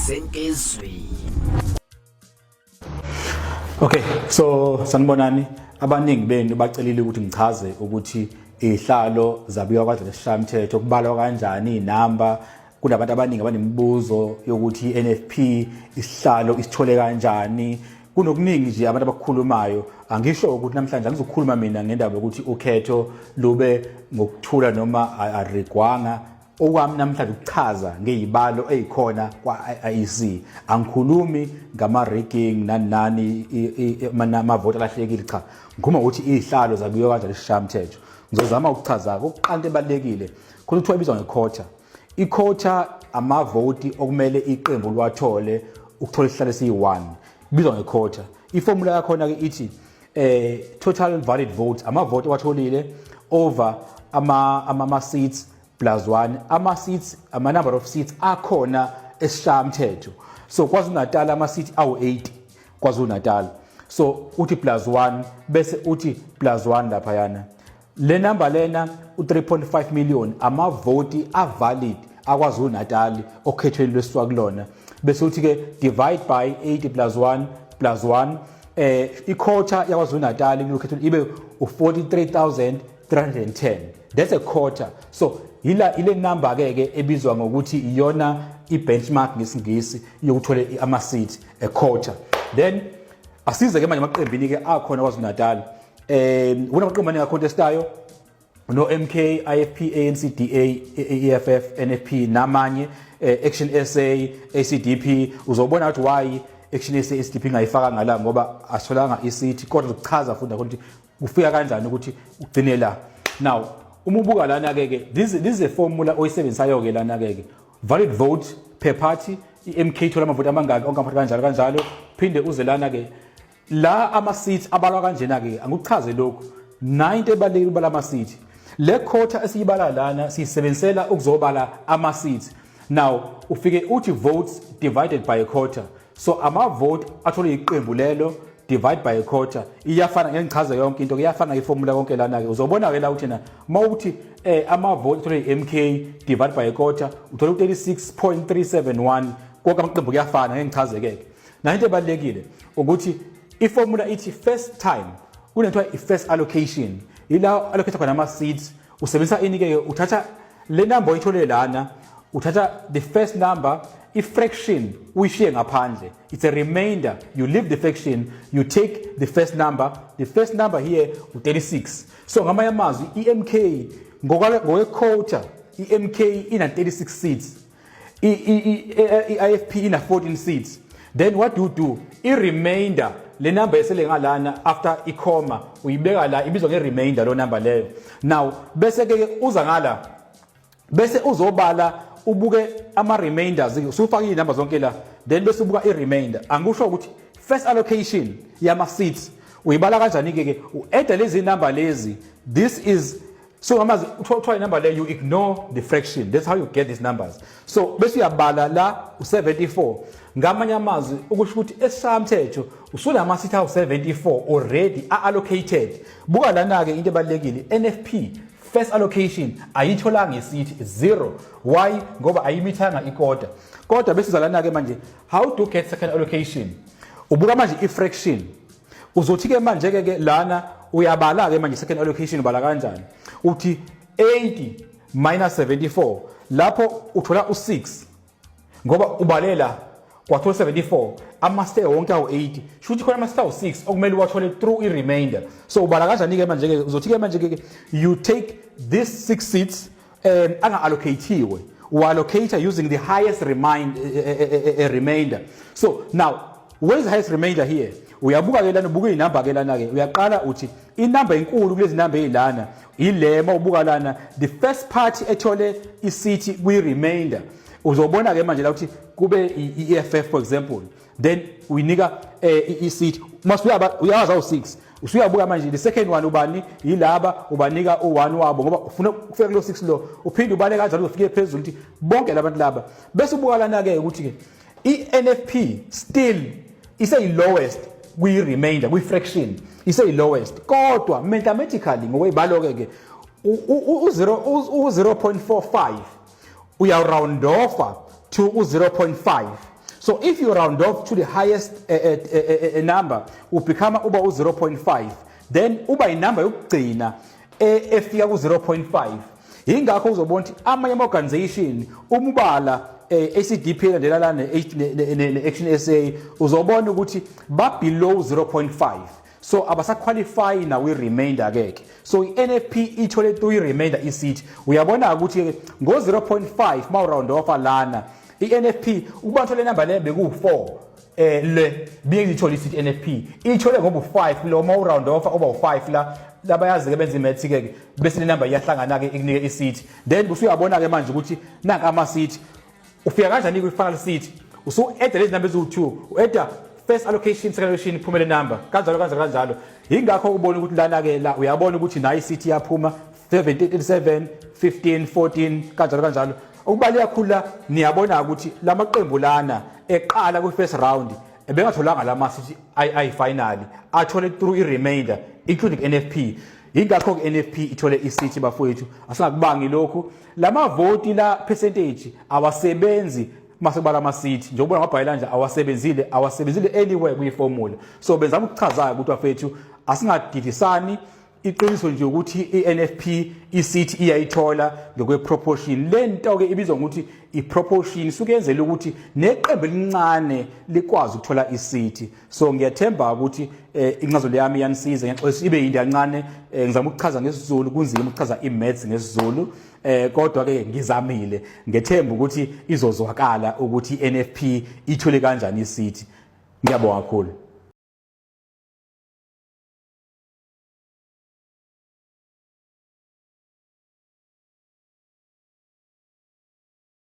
Senkezweni. Okay, so sanibonani. Abaningi benu bacelile ukuthi ngichaze ukuthi izihlalo zabiwa kwaZulu Sishayamthetho kubalwa kanjani inamba. Kunabantu abaningi abanemibuzo yokuthi i-NFP isihlalo isithole kanjani. Kunokuningi nje abantu abakukhulumayo. Angisho ukuthi namhlanje angizokhuluma mina ngendaba yokuthi ukhetho lube ngokuthula noma arigwanga. Okwami namhlanje ukuchaza ngeyibalo ezikhona kwa-IEC. Angikhulumi ngama-rigging nani nani, amavoti alahlekile, cha. Ngikhuluma ukuthi izihlalo zabiwa kanjani esishayamthetho. Ngizozama ukuchaza. Okokuqala, into ebalulekile khona kuthiwa ibizwa ngequota. Iquota amavoti okumele iqembu liwathole ukuthola isihlalo esiyi-1, ibizwa ngequota. Iformula yakhona-ke ithi total valid votes, amavoti owatholile, over ama seats plus 1, ama seats, ama number of seats akhona esishayamthetho. So KwaZulu Natal ama seats awu 80 KwaZulu Natal, so uthi plus 1, bese uthi plus 1 laphayana. Le number lena u3.5 million amavoti avalid akwaZulu Natal okhethweni lwesiswa kulona, bese uthi ke divide by 80 plus 1 plus 1. Iquota yakwaZulu Natal kulokhetho ibe u43310. That's a quota. So yila ile number ke ke ebizwa ngokuthi iyona ibenchmark ngesingisi yokuthola ama seat, a quota. Then asize ke manje amaqembini ke akhona kwaZulu Natal. Kunamaqembu amaningi acontestayo, no MK, IFP, ANC, DA, EFF, NFP namanye, Action SA, ACDP. Uzobona ukuthi why Action SA, ACDP ngayifaka ngala, ngoba asitholanga iseat, kodwa ukuchaza futhi ukuthi kufika kanjani ukuthi ugcine la. Now uma ubuka lana ke ke this is a formula oyisebenzisayo ke lana ke ke valid vote per party, i-MK thola amavoti amangaki, onke amavoti, kanjalo kanjalo. Phinde uze lana ke la ama seats abalwa kanjena ke. Angikuchaze lokhu 90 ebalekile ubala ama seats. Le quota esiyibala lana siyisebenzisela ukuzobala ama seats. Now ufike uthi votes divided by a quota, so ama vote athole iqembu lelo divide by a quota iyafana. Ngeke ngichaze yonke into, iyafana iformula konke lana ke. Uzobona ke la uthi na mawuthi ama vote athole iMK divide by a quota, uthola u36.371. Konke amaqembu kuyafana, ngeke ngichaze ke. Na into ebalekile ukuthi iformula ithi first time kunethiwa i-first allocation, ila allocate khona ama seats. Usebenzisa ini ke? Uthatha le number oyithole lana, uthatha the first number, i-fraction uyishiye ngaphandle. It's a remainder. You leave the fraction, you take the first number. The first number here u-36. So ngamanye amazwi, i-MK ngokwe-quota, i-MK ina 36 seats, i-IFP ina 14 seats. Then what do you do? I-remainder, le number esele ngalana after i-comma, uyibeka la, ibizwa nge-remainder lo number leyo. Now bese ke uza ngala, bese uzobala, ubuke ama remainders. Usufaka inamba zonke la, then bese ubuka i-remainder. Angisho ukuthi first allocation yama seats uyibala kanjani ke ke? U-add lezi number lezi. This is so ngamazi uthola inumber le, you ignore the fraction. That's how you get these numbers. So bese uyabala la u74. Ngamanye amazwi ukusho ukuthi esishayamthetho usunama-seat awu-74 already a-allocated. Buka lana-ke into ebalulekile, NFP first allocation ayitholanga iseat, zero. Why? Ngoba ayimithanga iquota. Kodwa bese uzalana-ke manje, how to get second allocation? Ubuka manje i-fraction. Uzothi-ke manje-ke ke lana uyabala-ke manje second allocation. Ubala kanjani? Uthi 80 minus 74, lapho uthola u6, ngoba ubalela kwathola 74, ama-seat wonke awu-80, sho ukuthi khona ama-seat awu-6 okumele uwathole through i-remainder. So ubala kanjani-ke manje-ke? Uzothi-ke manje-ke you take this six seats anga-allocatiwe, u-allocate using the highest remainder. So now where is the highest remainder here? Uyabuka-ke lana, ubuka iy'namba-ke lana-ke. Uyaqala uthi inamba enkulu kulezi namba ey'lana ile. Ma ubuka lana, the first party ethole iseat kwi-remainder, uzobona-ke manje la ukuthi kube i-EFF, for example. Then uyinika i-seat. Mase uyawazi awu-6, usuyabuka manje the second one ubani, yilaba, ubanika u-1 wabo ngoba ufuna ukufika kulo 6 lo. Uphinde ubale kanjalo, uzofike phezulu ukuthi bonke labantu laba. Bese ubuka lana-ke ukuthi-ke i-NFP still iseyi-lowest kwi-remainder, kwi-fraction iseyi-lowest, kodwa mathematically ngokwey'balo-ke ke u-0.45. Uya round off to u-0.5. So if you round off to the highest number, ubecome uba u-0.5, then uba inamba yokugcina efika ku-0.5. Yingakho uzobona ukuthi amanye ama-organization uma ubala ACDP elandela la ne-Action SA, uzobona ukuthi ba below 0.5, so abasaqualify na kwi-remainder keke. So i-NFP ithole through i-remainder i-seat. Uyabona ukuthi ngo-0.5 ma uround off lana, i-NFP ukuba thole number le beku-4, le biyengithola i-seat. NFP ithole ngoba u5 lo, ma uround off oba u5 la. Labayazi ke benza imaths ke, bese le number iyahlangana ke, ikunike i-seat. Then usuyabona ke manje ukuthi nanka ama-seat, ufika kanjani kwi-final seat? Usu-adda lezi number eziwu-2, u-adda first allocation, second allocation, iphumele number, kanjalo kanjalo kanjalo. Yingakho ubona ukuthi lana-ke la uyabona ukuthi nayo i-seat iyaphuma 7, 15, 14, kanjalo kanjalo. Okubaluleke kakhulu la, niyabona ukuthi lamaqembu lana eqala kwi-first round ebengatholanga lama seat ayi-final, athole through i-remainder, including NFP. Yingakho-ke NFP ithole i-seat. Bafowethu, asingakubangi lokhu. Lamavoti la percentage awasebenzi mase kubala ama-seat, njengoba ngabhayela nje, awasebenzile, awasebenzile anywhere kuyi-formula. So benzama ukuchaza ukuthi, bafethu, asingadidisani. Iqiniso nje ukuthi i-NFP i-seat iyayithola ngokwe-proportion. Le nto-ke ibizwa ngokuthi i-proportion, isuke yenzela ukuthi neqembu elincane likwazi ukuthola i-seat. So ngiyathemba ukuthi incazelo yami iyanisiza. Ngiyaxolisa ibe yinto kancane, ngizama ukuchaza ngesiZulu, kunzima ukuchaza i-maths ngesiZulu, kodwa ke ngizamile. Ngethemba ukuthi izozwakala ukuthi i-NFP ithole kanjani i-seat. Ngiyabonga kakhulu.